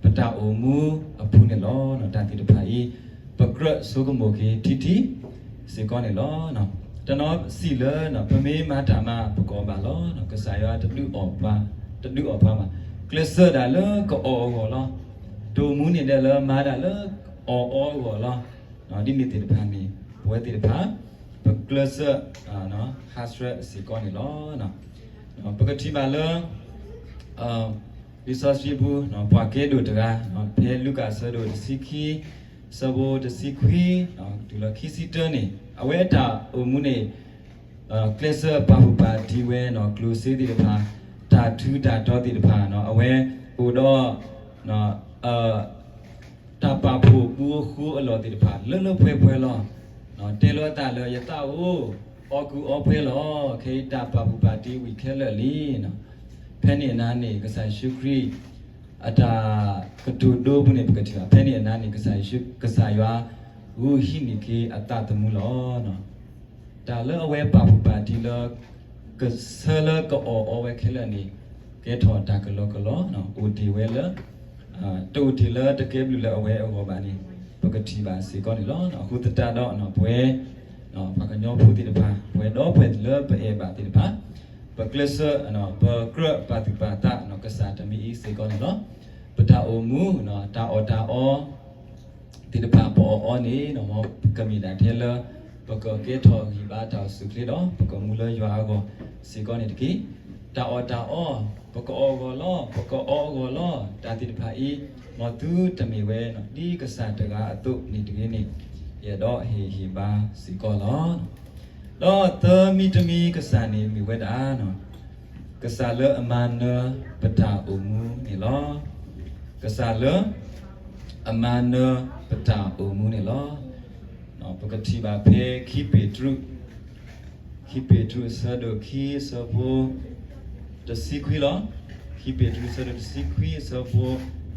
ပတၢ်အိၣ်မူအပူၤန့ၣ်လီၤ. တၢ်သ့ၣ်တဖၣ်အံၤ ပကြၢးဆိကမိၣ်က့ၤထံထံစ့ၢ်ကီးန့ၣ်လီၤ. တနီၤစံးလၢ ပမ့ၢ်မၤတၢ်မၤ ပကအီၣ်ဘၣ်လီၤ. ကစၢ်ယွၤတဒုးအီၣ်ပှၤ, တဒုးအီၣ်ပှၤဘၣ်. ကျဲးစၢးဒၣ်လၢကအီၣ်အဂီၢ်လီၤ. တအိၣ်မူန့ၣ်ဒဲးလၢမၤဒၣ်လၢအီၣ်အီအဂီၢ်လီၤ. ဒ်န့ၣ်သ့ၣ်တဖၣ်န့ၣ် ပဝဲသ့ၣ်တဖၣ် ပကျဲးစၢး ဟးဆှဲးစ့ၢ်ကီးန့ၣ်လီၤ. ပကထံၣ်ဘၣ်လၢ လံာ်စီဆှံပူၤ ပှၤကဲဒိၣ်တဂၤ ဖဲလူၤကၣ်အဆၢဒိၣ်တဆံခံ အဆၢဖိတဆံခွံ တုၤလၢခံဆံတၢန့ၣ် အဝဲအတၢ်အိၣ်မူန့ၣ် ကျဲးစၢးပာ်ဖှိၣ်ပာ်တံၢ်ဝဲ ကျိၣ်စ့သ့ၣ်တဖၣ် တၢ်ထူးတၢ်တီၤသ့ၣ်တဖၣ် အဝဲအိၣ်ဒီး တၢ်ပာ်ဖှိၣ်ပူအဃိအလီၢ်သ့ၣ်တဖၣ် လၢလၢပှဲၤပှဲၤလီၤ. တဲလီၤအသးလၢယသးအိၣ် အီၣ်ကူၣ်အီပှဲၤလီၤ. ခဲအံၤတၢ်ပာ်ဖှိၣ်ပာ်တံၢ်ဝံၤခဲလၢာ်လံ. ဖဲန့ၣ်အနၤန့ၣ် ကစၢ်ယ့ၣ်ၡူးခရံာ် အတၢ်ကတိၤဒိပူၤန့ၣ် ပကထံၣ်ဘၣ် ဖဲန့ၣ်အနၤန့ၣ် ကစၢ်ယ့ၣ်ၡူး ကစၢ်ယွၤ ဂုာ်ဟံးန့ၢ်က့ၤအသးသမူလီၤ. တၢ်လၢအဝဲပာ်ဖှိၣ်ပာ်တံၢ်လၢ ကဆၢလၢကအီၣ်အီဝဲခဲလၢာ်န့ၣ် က ကဲထီၣ်တၢ်ကလီကလီ အိၣ်တ့ၢ်ဝဲလၢ တအိၣ်တ့ၢ်လၢတကဲဘျုးလၢအဝဲအဂီၢ်ဘၣ်န့ၣ် ပကထံၣ်ဘၣ်စ့ၢ်ကီးန့ၣ်လီၤ. အဃိသတးဒီး ပဝဲ ပှၤကညီဖိသ့ၣ်တဖၣ် ပဝဲဒီပုၢ်ဝဲၢ်လၢပအဲၣ်ဘၣ်သ့ၣ်တဖၣ် ပကျဲးစၢး ပကြၢးပာ်သူၣ်ပာ်သး ကစၢ်တမံၤအံၤစ့ၢ်ကီးန့ၣ်လီၤ. ပတၢ်အိၣ်မူ တၢ်အီၣ်တၢ်အီ သ့ၣ်တဖၣ် ပအီၣ်အီန့ၣ် မ်ပကမ့ၢ်ဒၣ်ထဲလၢ ပကကဲထီၣ်ဂံၢ်ဘါတၢ်အိၣ်ဆူၣ်အိၣ်ချ့ဒီး ပကမူလၢယွၤအဂီၢ်စ့ၢ်ကီးန့ၣ်တက့ၢ်. တၢ်အီၣ်တၢ်အီ ပကအီၣ်အဂီၢ်လီၤ ပကအီအဂီၢ်လီၤ တၢ်သ့ၣ်တဖၣ်အံၤ မ်သုတမ့ၢ်ဝဲ ဒ်ကစၢ်တဂၤအသိးန့ၣ်တဂ့ၤန့ၣ် ယအဲၣ်ဒိးဟ့ၣ်ဂံၢ်ဟ့ၣ်ဘါစ့ၢ်ကီးလီၤ. ဒီးသၢမံၤတမံၤကစၢ်န့ၣ်မ့ၢ်ဝဲဒၣ် ကစၢ်လၢအမၤနၢၤပတၢ်အိၣ်မူန့ၣ်လီၤ. ကစၢ်လၢ အမၤနၢၤပတၢ်အိၣ်မူန့ၣ်လီၤ. ပကထံၣ်ဘၣ်ဖဲခံပ့းတရူး, ခံပ့းတရူးအဆၢဒိၣ်ခံအဆၢဖိ တဆံခွံလီၤ. ခံပ့းတရူးအဆၢဒိၣ်တဆံခွံအဆၢဖိ,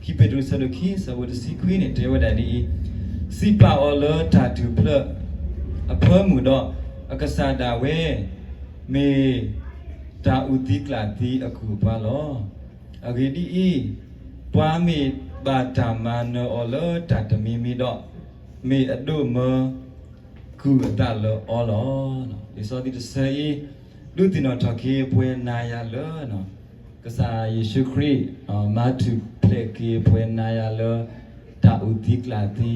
ခံပ့းတရူးအဆၢဒိၣ်ခံအဆၢဖိတဆံခွံန့ၣ် တဲဝဲဒၣ်ဒ်အံၤ, စံးပာ်အီၤလၢတၢ်ထူၣ်ဖျဲးအဖၢမုၢ်ဒီး အကစၢ်ဒၣ်ဝဲ မ့ၢ်တၢ်အုၣ်သံကျၣ်သံအကူၣ်အပှၤလီၤ. အဂ့ၢ်ဒ်အံၤ, ပှၤမ့ၢ်ဘၣ်တၢ်မၤနၢၤအီၤလၢတၢ်တမံၤမံၤဒီး, မ့ၢ်အဒိၣ်မၢ ကူၣ်အသးလၢအီၤလီၤ. လံာ်စီဆှံတဆၢအံၤ ဒုးသ့ၣ်နီၣ်ထီၣ်က့ၤပှၤနၤယၤလၢ ကစၢ်ယ့ၣ်ၡူးခရံာ် မၤထူၣ်ဖျဲးက့ၤပှၤနၤယၤလၢ တၢ်အုၣ်သံကျၣ်သံ,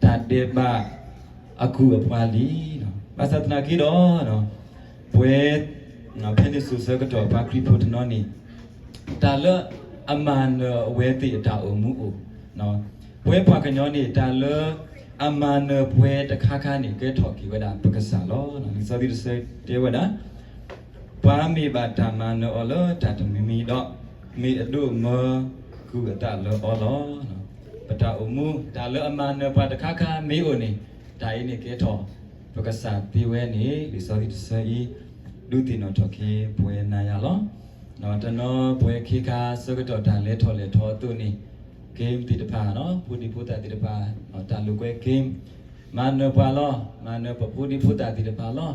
တၢ်ဒဲးဘးအကူၣ်အပှၤလံ. ဘၣ်ဆၣ်သနာ်က့ဒီး ပဝဲ ဖဲန့ၣ်စိၤဆၢကတီၢ်ပှၤခရံာ်ဖိတနီၤန့ၣ် တၢ်လၢအမၤနၢၤအဝဲသ့ၣ်အတၢ်အိၣ်မူအိၣ်, ပဝဲပှၤကညီန့ၣ် တၢ်လၢအမၤနၢၤပှၤတခါခါန့ၣ် ကဲထီၣ်က့ၤဝဲဒၣ်ပကစၢ်လီၤ. လံာ်စီဆှံတဆၢတဲဝဲဒၣ်, ပှၤမ့ၢ်ဘၣ်တၢ်မၤနၢၤအီၤလၢတၢ်တမံၤမံၤဒီး, မ့ၢ်အဒိၣ်မၢကူၣ်အသးလၢအီၤလီၤ. ပတၢ်အိၣ်မူ တၢ်လၢအမၤနၢၤပှၤတခါခါမ့ၢ်အိၣ်န့ၣ် တၢ်အံၤန့ၣ်ကဲထီၣ် ပကစၢ်သ့ဝဲန့ၣ် လံာ်စီဆှံတဆၢအံၤ ဒုးသ့ၣ်နီၣ်ထီၣ်က့ၤပဝဲနၤယၤလီၤ. တနီၤပဝဲခ့ခါဆၢကတီၢ်တၢ်လဲၤထီၣ်လဲၤထီအသိးန့ၣ် က့သ့ၣ်တဖၣ်, ဖိဒံဖိသၣ်သ့ၣ်တဖၣ် တၢ်လိာ်ကွဲက့ မၤနၢၤပှၤလီၤ. မၤနၢၤပဖိဒံဖိသၣ်သ့ၣ်တဖၣ်လီၤ.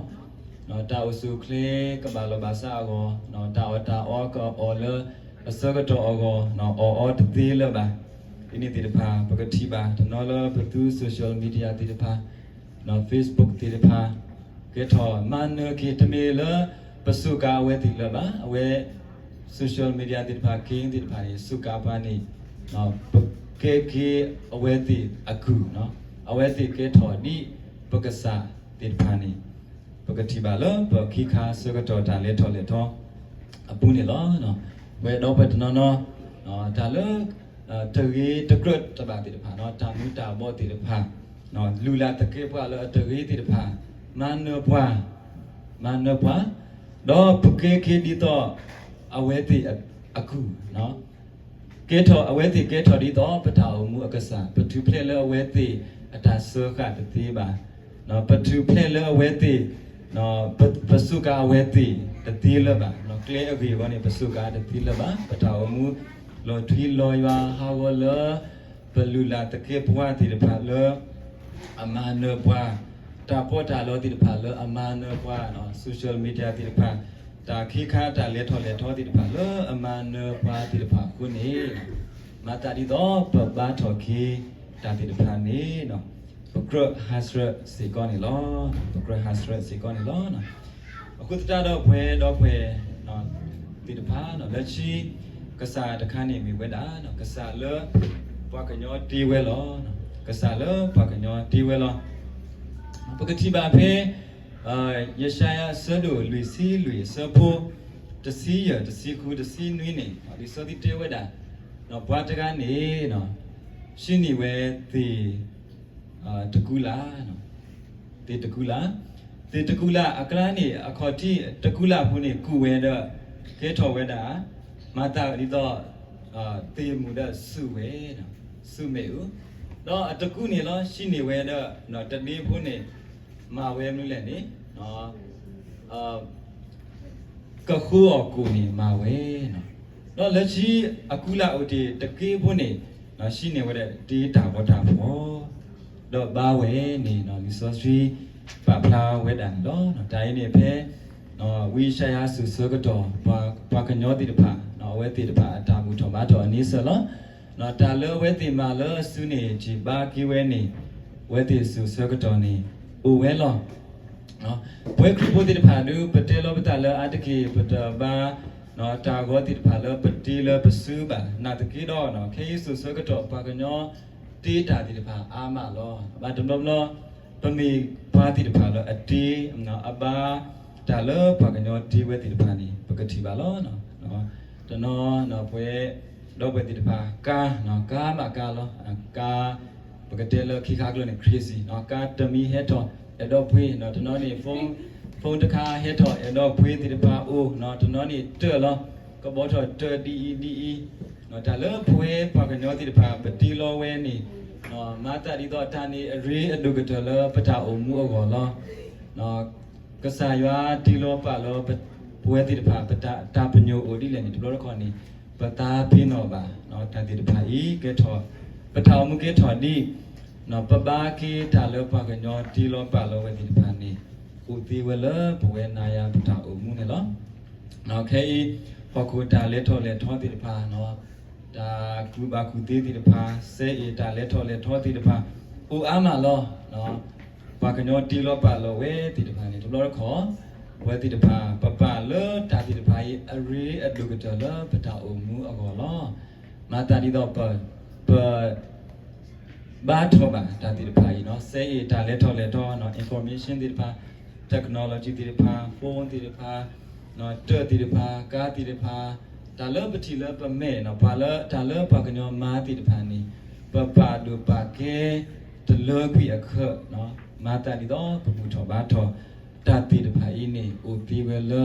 တၢ်အိၣ်ဆူၣ်အိၣ်ချ့ကဘၣ်လီၤဘၣ်စးအဂီၢ်, တၢ်အီၣ်တၢ်အီကအီၣ်လၢအဆၢကတီၢ်အဂီၢ် အီၣ်အီတသ့လၢၤဘၣ်. ဒ်န့ၣ်သ့ၣ်တဖၣ် ပကထံၣ်ဘၣ် တနီၤလၢပသူ social media သ့ၣ်တဖၣ် Facebook သ့ၣ်တဖၣ် ကဲထီၣ်မၤနၢၤက့ၤ တမ့ၢ်လၢပစူးကါအဝဲသ့ၣ်လၢၤဘၣ်. အဝဲ social media သ့ၣ်တဖၣ် က့သ့ၣ်တဖၣ်န့ၣ် စူးကါပှၤန့ၣ် ပကဲက့ၤအဝဲသ့ၣ်အကူၣ်, အဝဲသ့ၣ်ကဲထီၣ်ဒ်ပကစၢ်သ့ၣ်တဖၣ်န့ၣ် ပကထံၣ်ဘၣ်လၢပခံခါဆၢကတီၢ်တၢ်လဲၤထီၣ်လဲၤထီအပူၤန့ၣ်လီၤ. ပဝဲဒီပုၢ်ဝဲၢ်တနီၤနီၤ တၢ်လၢ တဂ့ၤတကြၢးတဘၣ်သ့ၣ်တဖၣ်, တၢ်မူၤတၢ်ဘှီးသ့ၣ်တဖၣ်, လုၢ်လၢ်သကဲးပဝးလၢအတဂ့ၤသ့ၣ်တဖၣ် မၤနၢၤပှၤ, မၤနၢၤပှၤ, ဒီးပကဲက့ၤဒ်သိးအဝဲသ့ၣ်အကူၣ်, ကဲထီၣ် အဝဲသ့ၣ်ကဲထီၣ်ဒ်သိးပတၢ်အိၣ်မူအကစၢ်, ပထူၣ်ဖျဲးလၢအဝဲသ့ၣ်အတၢ်စၢဃာ်တသ့ဘၣ်, ပထူၣ်ဖျဲးလၢအဝဲသ့ၣ် ပစူးကါအဝဲသ့ၣ်တသ့လၢၤဘၣ်. ကျဲအဂ့ၢ်အဂီၢ်န့ၣ် ပစူးကါတသ့လၢၤဘၣ်. ပတၢ်အိၣ်မူ လီၤထွံလီၤယွၤဟးဂီၤလၢ ပလုၢ်လၢ်သကဲးပဝးသ့ၣ်တဖၣ်လၢ အမၤနၢၤပှၤ, တၢ်ပီးတၢ်လီသ့ၣ်တဖၣ်လၢအမၤနၢၤပှၤ, social media သ့ၣ်တဖၣ်, တၢ်ခံခါတၢ်လဲၤထီၣ်လဲၤထီသ့ၣ်တဖၣ်လၢအမၤနၢၤပှၤသ့ၣ်တဖၣ်အဃိန့ၣ်, မၤသးဒ်သိးပဘါထီၣ်က့ၤတၢ်သ့ၣ်တဖၣ်န့ၣ် ပကြၢးဟးဆှဲးစ့ၢ်ကီးန့ၣ်လီၤ. ပကြၢးဟးဆှဲးစ့ၢ်ကီးန့ၣ်လီၤ. အဃိသတးဒီးပဝဲဒီပုၢ်ဝဲၢ်သ့ၣ်တဖၣ်လၢခံ ကစၢ်တခါန့ၣ်မ့ၢ်ဝဲဒၣ် ကစၢ်လၢပှၤကညီတ့ဝဲလီၤ. ကစၢ်လၢပှၤကညီတ့ဝဲလီၤ. ပကထံၣ်ဘၣ်ဖဲ ယၡါယၤအဆၢဒိၣ်လွံၢ်ဆံလွံၢ်အဆၢဖိ တဆံယဲၢ် တဆံဃု တဆံနွံန့ၣ် လံာ်စီဆှံတဲဝဲဒၣ် ပှၤတဂၤန့ၣ် ဟံးန့ၢ်ဝဲသ့ၣ် တကူလၢ်, သ့ၣ်တကူလၢ်, သ့ၣ်တကူလၢ်အကျါန့ၣ် အခီၣ်ထံးတကူလၢ်ဖိန့ၣ် ကူၣ်ဝဲဒီး ကဲထီၣ်ဝဲဒၣ် မၤသးဒ်သိး သ့ၣ်မုၣ်ဒီးဆူၣ်ဝဲ, ဆူၣ်မဲာ်အု, ဒီးအတကူန့ၣ်လီၤ ဟံးန့ၢ်ဝဲဒီး တဒ့ဖိန့ၣ် မၤဝဲမနုၤလဲၣ်န့ၣ် ကဃိအီၣ်ကိၣ်န့ၣ်မၤဝဲ, ဒီးလၢခံအကူလၢ်အိၣ်တ့ၢ်တက့ဖိန့ၣ် ဟံးန့ၢ်ဝဲဒၣ်တ့တၢ်ဂီၤတၢ်ဖီၣ်, ဒီးဘါဝဲန့ၣ် လံာ်စီဆှံပာ်ဖျါဝဲဒၣ်န့ၣ်လီၤ. တၢ်အံၤန့ၣ်ဖဲ ဝံယၡါယၤစိၤဆၢကတီၢ် ပှၤ ပှၤကညီသ့ၣ်တဖၣ် အဝဲသ့ၣ်တဖၣ်အတၢ်ဘူၣ်ထီၣ်ဘါထီၣ်အန့ဆၢၣ်လီၤ. တၢ်လၢအဝဲသ့ၣ်မၤလၢအစုန့ၣ် က့ၤဘါက့ၤဝဲန့ၣ် အဝဲသ့ၣ်စိၤဆၢကတီၢ်န့ၣ် အိၣ်ဝဲလီၤ. ပဝဲခရံာ်ဖိသ့ၣ်တဖၣ်ဒုး ပတဲလီၤပသးလၢအါတက့ၢ် ပတဘါ တၢ်ဂီၤသ့ၣ်တဖၣ်လၢပတ့လၢပစုဘၣ်. နာ်သက့ဒီး ခဲအံၤစိၤဆၢကတီၢ်ပှၤကညီတ့တၢ်သ့ၣ်တဖၣ်အါမးလီၤ. ဘၣ်တဘျီဘျီ ပမ့ၢ်ပှၤသ့ၣ်တဖၣ်လၢအတ့ အဘါ တၢ်လၢပှၤကညီတ့ဝဲသ့ၣ်တဖၣ်န့ၣ် ပကထံၣ်ဘၣ်လီၤ. တနီၤ ပဝဲ ဒီပုၢ်ဝဲၢ်သ့ၣ်တဖၣ် ကါ ကါမးကါလီၤ. ကါ ပကတဲလၢခံခါကျၢၢ်န့ၣ် crazy ကါတမံၤဟဲထီၣ် အဲၣ်ဒိးပှ့ၤ တနီၤန့ၣ် phone တခါဟဲထီၣ် အဲၣ်ဒိးပှ့ၤသ့ၣ်တဖၣ်အိၣ် တနီၤန့ၣ်တၢၢ်လီၤ ကဘီထီၣ်တၢၢ်ဒ်အံၤဒ်အံၤ တၢ်လၢပဝဲပှၤကညီသ့ၣ်တဖၣ် ပတ့လီၤဝဲန့ၣ် မၤသးဒ်သိးတၢ်န့ၣ်အရ့အဒိၣ်ကတၢၢ်လၢပတၢ်အိၣ်မူအဂီၢ်လီၤ. ကစၢ်ယွၤတ့လီၤပာ်လီၤ ပဝဲသ့ၣ်တဖၣ် ပတၢ်ပညိၣ်အိၣ်ဒ်လဲၣ်န့ၣ် တဘျီတခီၣ်န့ၣ် ပသးပ့ၤနီၣ်ဘၣ် တၢ်သ့ၣ်တဖၣ်အံၤ ကဲထီၣ် ပတၢ်အိၣ်မူကဲထီၣ်ဒ် ပဘါက့ၤတၢ်လၢပှၤကညီတ့လီၤပာ်လီၤဝဲသ့ၣ်တဖၣ်န့ၣ် အိၣ်သ့ဝဲလၢပဝဲနၤယၤပတၢ်အိၣ်မူန့ၣ်လီၤ. ခဲအံၤ ဟီၣ်ခိၣ်တၢ်လဲၤထီၣ်လဲၤထီသ့ၣ်တဖၣ် တၢ်ကူၣ်ဘၣ်ကူၣ်သ့သ့ၣ်တဖၣ် စဲအ့ၣ်တၢ်လဲၤထီၣ်လဲၤထီသ့ၣ်တဖၣ် အိၣ်အါမးလီၤ. ပှၤကညီတ့လီၤပာ်လီၤဝဲသ့ၣ်တဖၣ်န့ၣ် တဘျီတခီၣ် ပဝဲသ့ၣ်တဖၣ် ပပာ်လၢတၢ်သ့ၣ်တဖၣ်အံၤ အရ့အဒိၣ်ကတၢၢ်လၢပတၢ်အိၣ်မူအဂီၢ်လီၤ. မၤသးဒ်သိး ပ ဘါထီၣ်ဘၣ်တၢ်သ့ၣ်တဖၣ်အံၤ စဲအ့ၣ်တၢ်လဲၤထီၣ်လဲၤထီ information သ့ၣ်တဖၣ် technology သ့ၣ်တဖၣ် phone သ့ၣ်တဖၣ် တၢၢ်သ့ၣ်တဖၣ် ကါသ့ၣ်တဖၣ် တၢ်လၢပထံၣ်လၢပမဲာ် ပှၤလၢတၢ်လၢပှၤကညီမၤသ့ၣ်တဖၣ်န့ၣ် ပပာ်ဒိၣ်ပာ်ကဲ တလၢကွံာ်အခၢး မၤသးဒ်သိးပဘူၣ်ထီၣ်ဘါထီၣ် တၢ်သ့ၣ်တဖၣ်အံၤန့ၣ် အိၣ်သ့ဝဲလၢ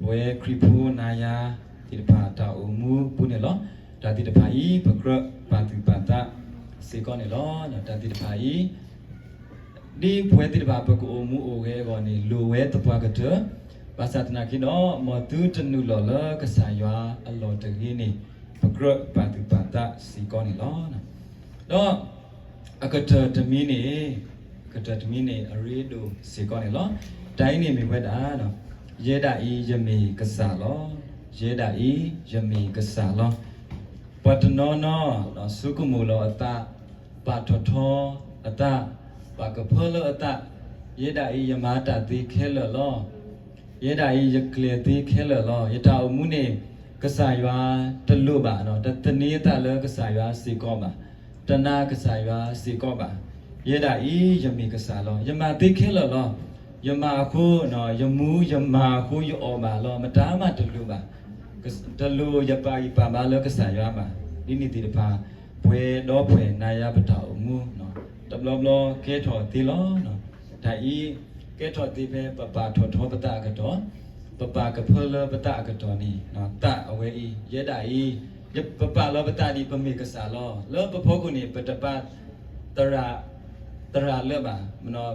ပဝဲခရံာ်ဖိနၤယၤသ့ၣ်တဖၣ်တၢ်အိၣ်မူအပူၤန့ၣ်လီၤ. တၢ်သ့ၣ်တဖၣ်အံၤ ပကြၢးပာ်သူၣ်ပာ်သးစ့ၢ်ကီးန့ၣ်လီၤ. တၢ်သ့ၣ်တဖၣ်အံၤ ဒ်ပဝဲသ့ၣ်တဖၣ် ပကအိၣ်မူအိၣ်ဂဲၤအဂီၢ်န့ၣ် လိၣ်ဝဲသပှၢ်ကတၢၢ်, ဘၣ်ဆၣ်သနာ်က့ဒီး မ်သုတနုာ်လီၤလၢကစၢ်ယွၤအလီၢ်တဂ့ၤန့ၣ် ပကြၢးပာ်သူၣ်ပာ်သးစ့ၢ်ကီးန့ၣ်လီၤ. ဒီးအကတၢၢ်တမံၤန့ၣ်, အကတၢၢ်တမံၤန့ၣ် အရ့ဒိၣ်စ့ၢ်ကီးန့ၣ်လီၤ. တၢ်အံၤန့ၣ်မ့ၢ်ဝဲဒၣ် ယဲဒၣ်အံၤယမ့ၢ်ကစၢ်လီၤ. ယဲဒၣ်အံၤယမ့ၢ်ကစၢ်လီၤ. ပှၤတနီၤနီၤ ဆိကမိၣ်လီၤအသး, ပာ်ထီၣ်ထီအသး, ပာ်ကဖၢလၢအသး, ယဲဒၣ်အံၤယမၤတၢ်သ့ခဲလၢာ်လီၤ. ယဲဒၣ်အံၤယကျဲၤသ့ခဲလၢာ်လီၤ. ယတၢ်အိၣ်မူန့ၣ် ကစၢ်ယွၤတလိၣ်ဘၣ်, တသန့ၤအသးလၢကစၢ်ယွၤစ့ၢ်ကီးဘၣ်, တနာ်ကစၢ်ယွၤစ့ၢ်ကီးဘၣ်. ယဲဒၣ်အံၤယမ့ၢ်ကစၢ်လီၤ. ယမၤသ့ခဲလၢာ်လီၤ. ယမၤအဃိ ယမူယမၤအဃိယအီၣ်ဘၣ်လီၤ. မတၤမးတလိၣ်ဘၣ်, တလိၣ်ယပာ်ဂံၢ်ပာ်ဘါလၢကစၢ်ယွၤဘၣ်. ဒ်န့ၣ်သ့ၣ်တဖၣ် ပှဲၤဒီးပှဲၤနၤယၤပတၢ်အိၣ်မူ တဘျီဘျီကဲထီၣ်သ့လီၤ. တၢ်အံၤ ကဲထီၣ်သ့ဖဲပပာ်ထီၣ်ထီပသးအကတီၢ်, ပပာ်ကဖၢလၢပသးအကတီၢ်န့ၣ် သးအဝဲအံၤ ယဲဒၣ်အံၤ ပပာ်လီၤပသးဒ်ပမ့ၢ်ကစၢ်လီၤ. လၢပဖီခိၣ်န့ၣ် ပတပာ် သရၣ်လၢၤဘၣ်, ပှၤ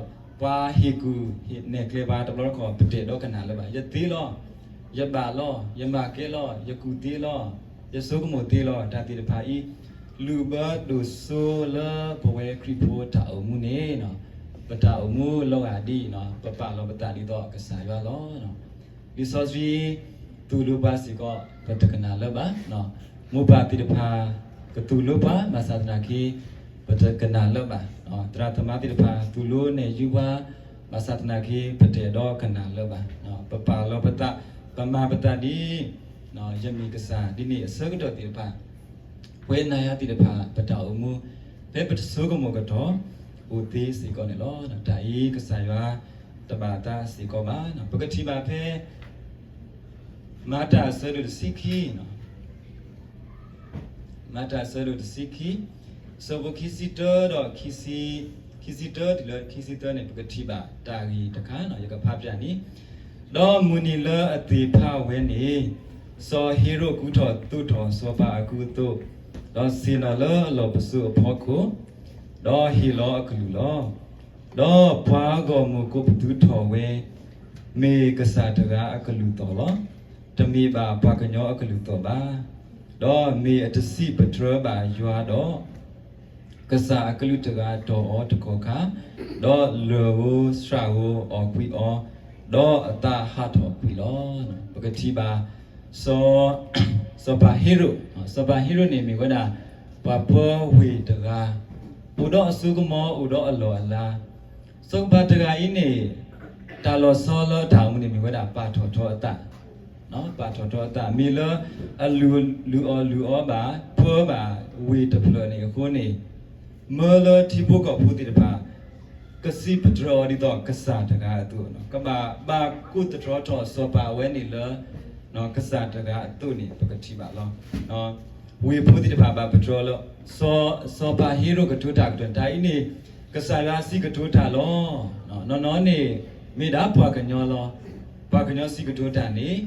ဟ့ၣ်ကူၣ်နဲၣ်ကျဲပှၤတဘျီတခီၣ် ပတဲာ်ဒီးကနၣ်လၢၤဘၣ်. ယသ့လီၤ, ယဘၣ်လီၤ, ယမၤကဲလီၤ, ယကူၣ်သ့လီၤ, ယဆိကမိၣ်သ့လီၤ. တၢ်သ့ၣ်တဖၣ်အံၤ လုၢ်ဘၢဒိၣ်စိလၢပဝဲခရံာ်ဖိတၢ်အိၣ်မူန့ၣ် ပတၢ်အိၣ်မူလီၤဂာ်ဒ် ပပာ်လီၤပသးဒ်သိးကစၢ်ယွၤလီၤ. လံာ်စီဆှံ သူၣ်လိပှၤစ့ၢ်ကီး ပတကနၣ်လၢၤဘၣ်. မိၢ်ပၢ်သ့ၣ်တဖၣ် ကသူၣ်လိပှၤ ဘၣ်ဆၣ်သနာ်က့ ပတကနၣ်လၢၤဘၣ်. သရၣ်သမါသ့ၣ်တဖၣ် သူၣ်လိနဲၣ်ယုပှၤ ဘၣ်ဆၣ်သနာ်က့ ပတအဲၣ်ဒိးကနၣ်လၢၤဘၣ်. ပပာ်လီၤပသး, ပမၤပသးဒ် ယမ့ၢ်ကစၢ် ဒ်န့ၣ်အဆၢကတီၢ်သ့ၣ်တဖၣ် ပဝဲနၤယၤသ့ၣ်တဖၣ် ပတၢ်အိၣ်မူ ဖဲပတဆိကမိၣ်ကတီၢ် အိၣ်သ့စ့ၢ်ကီးန့ၣ်လီၤ. တၢ်အံၤကစၢ်ယွၤတဘၣ်သးစ့ၢ်ကီးဘၣ်. ပကထံၣ်ဘၣ်ဖဲ မၤတၢ်အဆၢဒိၣ်တဆံခံ, မၤတၢ်အဆၢဒိၣ်တဆံခံ, ဆၢဖိခံဆံတၢဒီး ခံဆံတၢတုၤလၢခံဆံသၢန့ၣ် ပကထံၣ်ဘၣ်တၢ်ဂ့ၢ်တခါ ယကဖးဖျါန့ၣ်, ဒီးမုၢ်နံၤလၢအသ့ၣ်ဖးဝဲန့ၣ် စီၤဟ့ရိၣ်ကူထီၣ်သိးထီၣ်စီၤပၤအကူအသိး, ဒီးဆ့ၣ်နီၤလၢအလီၢ်ပစိာ်အဖီခိၣ်, ဒီးဟ့ၣ်လီၤအကလုၢ်လီၤ. ဒီးပှၤဂီၢ်မုၢ်ကိးပသူထီၣ်ဝဲ, မ့ၢ်ကစၢ်တဂၤအကလုၢ်သီၣ်လီၤ. တမ့ၢ်ဘၣ်ပှၤကညီအကလုၢ်သီၣ်ဘၣ်. ဒီးမ့ၢ်အတစံးပတြၢၤဘၣ်ယွၤဒီး ကစၢ်အကလူးတဂၤတီၢ်အီၤတကီၢ်ခါ, ဒီးလၢၢ်ဧိၤဆှၣ်ဧိၤအီၣ်ကွံာ်အီၤ, ဒီးအသးဟးထီၣ်ကွံာ်လီၤ. ပကထံၣ်ဘၣ် စီၤ, စီၤပၤဟ့ရိၣ်, စီၤပၤဟ့ရိၣ်န့ၣ်မ့ၢ်ဝဲဒၣ် ပှၤပၢဝ့ၢ်တဂၤ, အိၣ်ဒီးအစိကမီၤ အိၣ်ဒီးအလီၢ်အလၤ, စီၤပၤတဂၤအံၤန့ၣ် တၢ်လီၤဆီလၢတၢ်အိၣ်မူန့ၣ်မ့ၢ်ဝဲဒၣ်ပာ်ထီၣ်ထီအသး, ပာ်ထီၣ်ထီအသး မ့ၢ်လၢအလုၢ်အီၣ်လုၢ်အီဘၣ် ပၢဘၣ်ဝ့ၢ်တဖျၢၣ်န့ၣ်အဃိန့ၣ်, မၢလၢထံဖိကီၢ်ဖိသ့ၣ်တဖၣ် ကစံးပတြၢၤအီၤဒ်သိးကစၢ်တဂၤအသိး, ကဘၣ်ဘၣ်ကိးသတြီထီၣ်စီၤပၤအဝဲန့ၣ်လၢ ကစၢ်တဂၤအသိးန့ၣ် ပကထံၣ်ဘၣ်လီၤ. ဝ့ၢ်ဖိသ့ၣ်တဖၣ်ဘၣ်ပတြၢၤလၢ စီၤ, စီၤပၤဟ့ရိၣ်ကတိၤတၢ်ကတၢၢ်တၢ်အံၤန့ၣ် ကစၢ်ယွၤစံးကတိၤတၢ်လီၤ. နီၢ်နီၢ်န့ၣ် မ့ၢ်ဒၣ်ပှၤကညီလီၤ. ပှၤကညီစံးကတိၤတၢ်န့ၣ်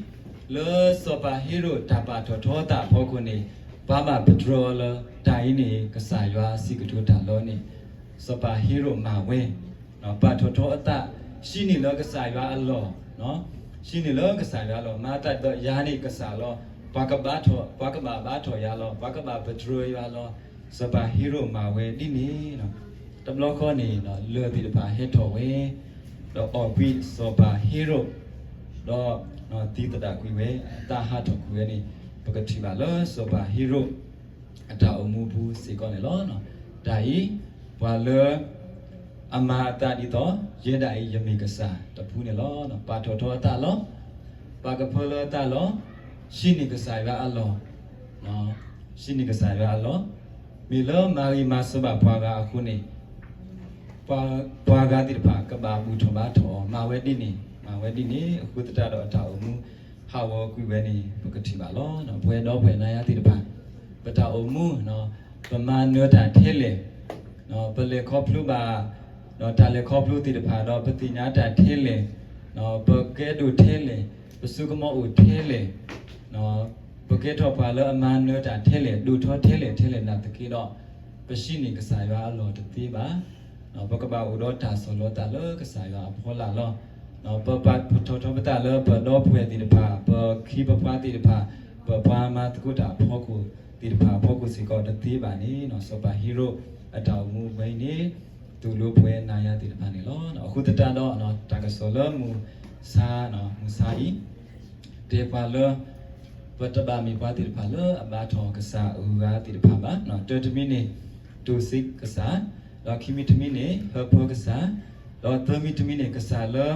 လၢစီၤပၤဟ့ရိၣ်တၢ်ပာ်ထီၣ်ထီသးအဖီခိၣ်န့ၣ် ပှၤဘၣ်ပတြၢၤအီၤလၢတၢ်အံၤန့ၣ် ကစၢ်ယွၤစံးကတိၤတၢ်လီၤန့ၣ် စီၤပၤဟ့ရိၣ်မၤဝဲ ပာ်ထီၣ်ထီအသး ဟံးန့ၢ်လၢကစၢ်ယွၤအလီၢ်, ဟံးန့ၢ်လၢကစၢ်ယွၤအလီၢ် မၤသးဒ်သိးယၤန့ၣ်ကစၢ်လီၤ. ပှၤကဘၣ်ထီၣ်, ပှၤကဘၣ်ဘါထီၣ်ယၤလီၤ. ပှၤကဘၣ်ပတြၢၤယၤလီၤ. စီၤပၤဟ့ရိၣ်မၤဝဲဒ်န့ၣ်, တဘျီဃီန့ၣ် လၢၢ်သ့ၣ်တဖၣ်ဟဲထီၣ်ဝဲ ဒီးအီၣ်ကွံာ်စီၤပၤဟ့ရိၣ်, ဒီးသံသဒၣ်ကွံာ်ဝဲ, အသးဟးထီၣ်ကွံာ်ဝဲန့ၣ် ပကထံၣ်ဘၣ်လၢစီၤပၤဟ့ရိၣ် အတၢ်အိၣ်မူပူၤစ့ၢ်ကီးန့ၣ်လီၤ. တၢ်အံၤ ပှၤလၢအမၤအသးဒ်သိး ယဲဒၣ်အံၤယမ့ၢ်ကစၢ်တဖုန့ၣ်လီၤ. ပာ်ထီၣ်ထီအသးလီၤ. ပာ်ကဖၢလၢအသးလီၤ. ဟံးန့ၢ်ကစၢ်ယွၤအလီၢ်, ဟံးန့ၢ်ကစၢ်ယွၤအလီၢ်, မ့ၢ်လၢမၤဂ့ၤမၤစၢၤဘၣ်ပှၤဂၤအဃိန့ၣ် ပှၤ, ပှၤဂၤသ့ၣ်တဖၣ် ကဘၣ်ဘူၣ်ထီၣ်ဘါထီၣ်အီၤ မၤဝဲဒ်န့ၣ်, မၤဝဲဒ်န့ၣ် အဃိသတးဒီးအတၢ်အိၣ်မူ ဟးဂီၤကွံာ်ဝဲန့ၣ် ပကထံၣ်ဘၣ်လီၤ. ပဝဲဒီပုၢ်ဝဲၢ်နၤယၤသ့ၣ်တဖၣ် ပတၢ်အိၣ်မူ ပမၤနၢၤတၢ်ထဲလဲၣ်, ပလဲၤခီဖျိဘၣ် တၢ်လဲၤခီဖျိသ့ၣ်တဖၣ်ဒီး ပသ့ၣ်ညါတၢ်ထဲလဲၣ်, ပကဲဒိၣ်ထဲလဲၣ်, ပစိကမီၤအိၣ်ထဲလဲၣ်, ပကဲထီၣ်ပှၤလၢအမၤနၢၤတၢ်ထဲလဲၣ်, ဒိၣ်ထီထဲလဲၣ်ထဲလဲၣ်နာ်သက့ဒီး ပဟံးန့ၢ်ကစၢ်ယွၤအလီၢ်တသ့ဘၣ်. ပကဘၣ်အိၣ်ဒီးတၢ်ဆီၣ်လီၤသးလၢကစၢ်ယွၤအဖီလာ်လီၤ. ပပာ်ထီၣ်ထီပသးလၢပဒီပုၢ်ဝဲၢ်သ့ၣ်တဖၣ်, ပခံပပှၢ်သ့ၣ်တဖၣ်, ပပှၤမၤသကိးတၢ်အဖီခိၣ်သ့ၣ်တဖၣ်အဖီခိၣ်စ့ၢ်ကီးတသ့ဘၣ်န့ၣ်, စီၤပၤဟ့ရိၣ်အတၢ်အိၣ်မူဝဲအံၤန့ၣ် သိၣ်လိပဝဲနၤယၤသ့ၣ်တဖၣ်န့ၣ်လီၤ. အဃိသတးဒီး တၢ်ကစီၣ်လၢမုၢ်ဆါ, မုၢ်ဆါအံၤ တဲပှၤလၢ ပတဘၣ်မ့ၢ်ပှၤသ့ၣ်တဖၣ်လၢအဘါထီၣ်ကစၢ်အဂုၤအဂၤသ့ၣ်တဖၣ်ဘၣ်. တၢတမံၤန့ၣ် တိၢ်စ့ကစၢ်, ဒီးခံမံၤတမံၤန့ၣ် ဟၢဖၢကစၢ်, ဒီးသၢမံၤတမံၤန့ၣ် ကစၢ်လၢ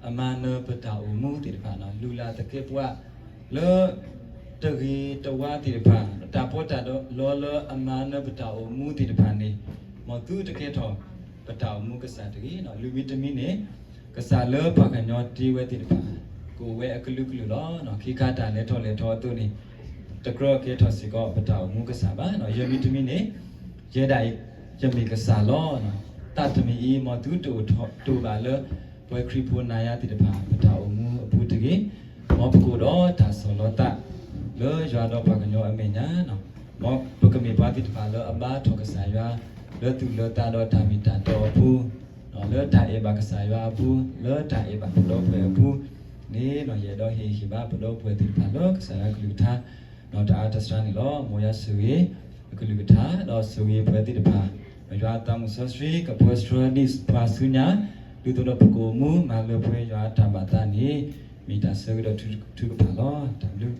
အမၤနၢၤပတၢ်အိၣ်မူသ့ၣ်တဖၣ်, လုၢ်လၢ်သကဲးပဝးလၢ တဂ့ၤတဝါသ့ၣ်တဖၣ်, တၢ်ပီးတၢ်လီလၢအမၤနၢၤပတၢ်အိၣ်မူသ့ၣ်တဖၣ်န့ၣ်, မ်သုတကဲထီၣ်ပတၢ်အိၣ်မူကစၢ်တဂ့ၤ. လွံၢ်မံၤတမံၤန့ၣ် ကစၢ်လၢပှၤကညီတ့ဝဲသ့ၣ်တဖၣ် ကအိၣ်ဝဲအကလုာ်ကလုာ်လီၤ. ခ့ခါတၢ်လဲၤထီၣ်လဲၤထီအသိးန့ၣ် တကြၢးကဲထီၣ်စ့ၢ်ကီးပတၢ်အိၣ်မူကစၢ်ဘၣ်. ယဲၢ်မံၤတမံၤန့ၣ် ယဲဒၣ်အံၤ ယမ့ၢ်ကစၢ်လီၤ. တၢ်တမံၤအံၤ မ်သုတအိၣ်တအိၣ်ဘၣ်လၢ ပှၤခရံာ်ဖိနၤယၤသ့ၣ်တဖၣ် ပတၢ်အိၣ်မူအပူၤတဂ့ၤ. မ်ပကအိၣ်ဒီးတၢ်ဆီၣ်လီၤသး လၢယွၤဒီးပှၤကညီအမဲာ်ညါ, မ်ပကမ့ၢ်ပှၤသ့ၣ်တဖၣ်လၢအဘါထီၣ်ကစၢ်ယွၤ လၢသူၣ်လၢသးဒီးတၢ်မ့ၢ်တၢ်တီအပူၤ, လၢတၢ်အဲၣ်ဘၣ်ကစၢ်ယွၤအပူၤ, လၢတၢ်အဲၣ်ဘၣ်ပဒီပုၢ်ဝဲၢ်အပူၤန့ၣ်, ယအဲၣ်ဒိးဟ့ၣ်ဂံၢ်ဟ့ၣ်ဘါပဒီပုၢ်ဝဲၢ်သ့ၣ်တဖၣ်လၢကစၢ်ယွၤကလုၢ်ကထါ ဒီးတအါတစှၤန့ၣ်လီၤ. မ်ယွၤဆိၣ်ဂ့ၤအကလုၢ်ကထါ ဒီးဆိၣ်ဂ့ၤပဝဲသ့ၣ်တဖၣ်, ယွၤအသးမုၢ်စီဆှံ ကပၢဆှၢဒံးပှၤဆူညါ, ဒ်သိးဒီးပကအိၣ်မူမၤလၢပှဲၤယွၤအတၢ်ဘၣ်သးန့ၣ် မ့ၢ်တၢ်ဆၢဂ့ၤဒီးထုကဖၣ်လီၤ. တၢ်ဘျုး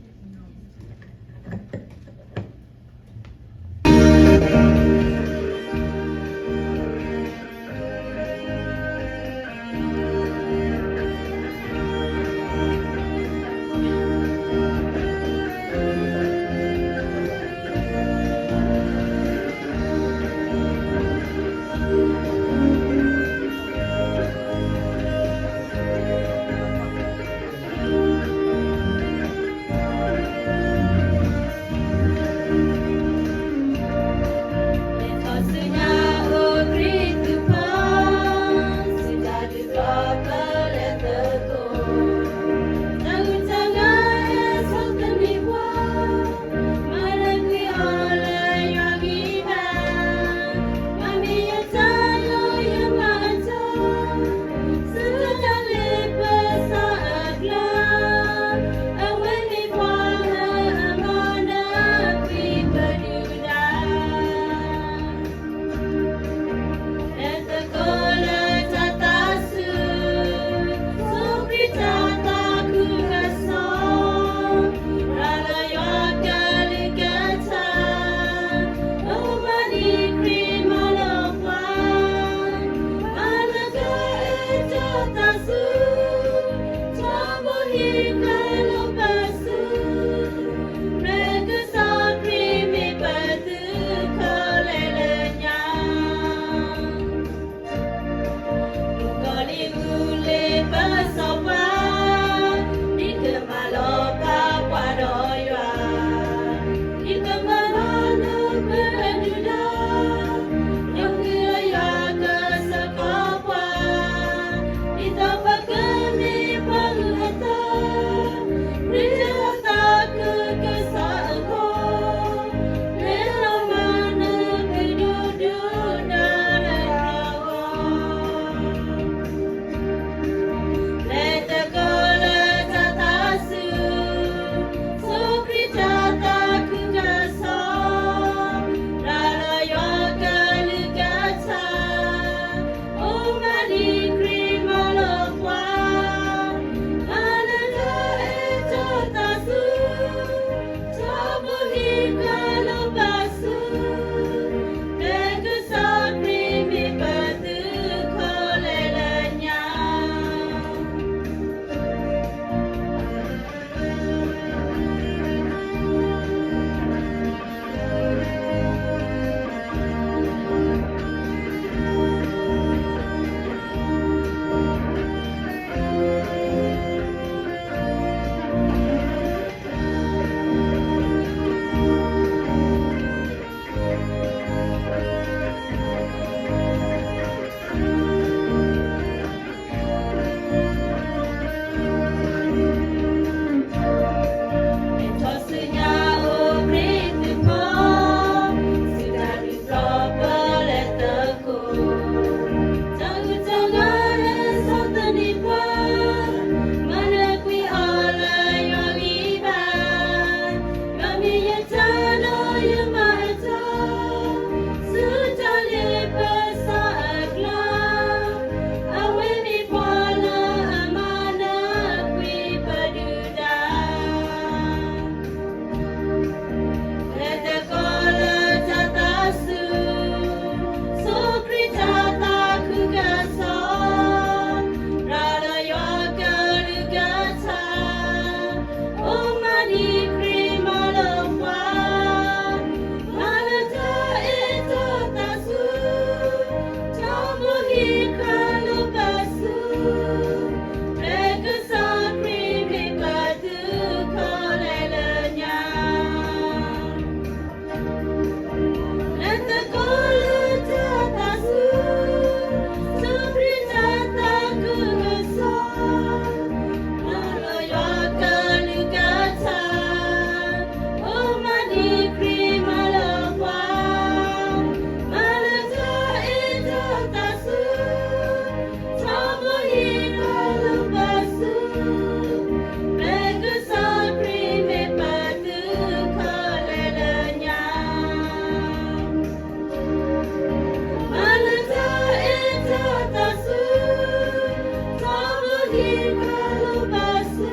နံၤခရံာ်မၤလိာ်ပှၤ, မၤလၢတၢ်အဲၣ်တၢ်သးဆူ, ထီဘိဟံးဃာ်လိာ်ပသးဆူ, လၢကစၢ်ခရံာ်မ့ၢ်ပသုးခိၣ်လၢလၢညါ. ထီၣ်ဆူညါအိၣ်ဘှံးသုးဖိ, ဆူတၢ်ဒုးပျီပၢလၢသကိး, တၢ်အုၣ်တၢ်ဂီၤဟဲဆီၣ်သနံးပှၤ, မၤနၢၤကွံာ်အီၤလၢယွၤဂံၢ်ဘါ, ယွၤမ့ၢ်ယတၢ်ဒီးယမၤအတီ, ဆူတၢ်လ့ပစီအကျါ, အဝဲမ့ၢ်ပှၤလၢအမၤနၢၤကွံာ်ပဒုၣ်ဒါ. လဲၤသကိးလၢတၢ်သးဆူ, ဆိၣ်ခရံာ်တၢ်သးခုကစီၣ်, ရၤလီၤယွၤကလုၢ်ကထါ, အိၣ်မၤနံၤခရံာ်မၤလိာ်ပှၤ, မၤလၢတၢ်အဲၣ်တၢ်သးဆူ, ထီဘိဟံးဃာ်လိာ်ပသးဆူ, လၢကစၢ်ခရံာ်မ့ၢ်ပသုးခိၣ်လၢလၢညါ. လဲၤသကိးလၢတၢ်သးဆူ, ဆိၣ်ခရံာ်တၢ်သးခုကစီၣ်, ရၤလီၤယွၤကလုၢ်ကထါ, အိၣ်မၤနံၤခရံာ်မၤလိာ်ပှၤ, မၤလၢတၢ်အဲၣ်တၢ်သးဆူ, ထီဘိဟံးဃာ်လိာ်ပသးဆူ, လၢကစၢ်ခရံာ်မ့ၢ်ပသုးခိၣ်လၢလၢညါ. မၤလၢတၢ်အဲၣ်တၢ်သးဆူ, ထီဘိဟံးဃာ်လိာ်ပသးဆူ,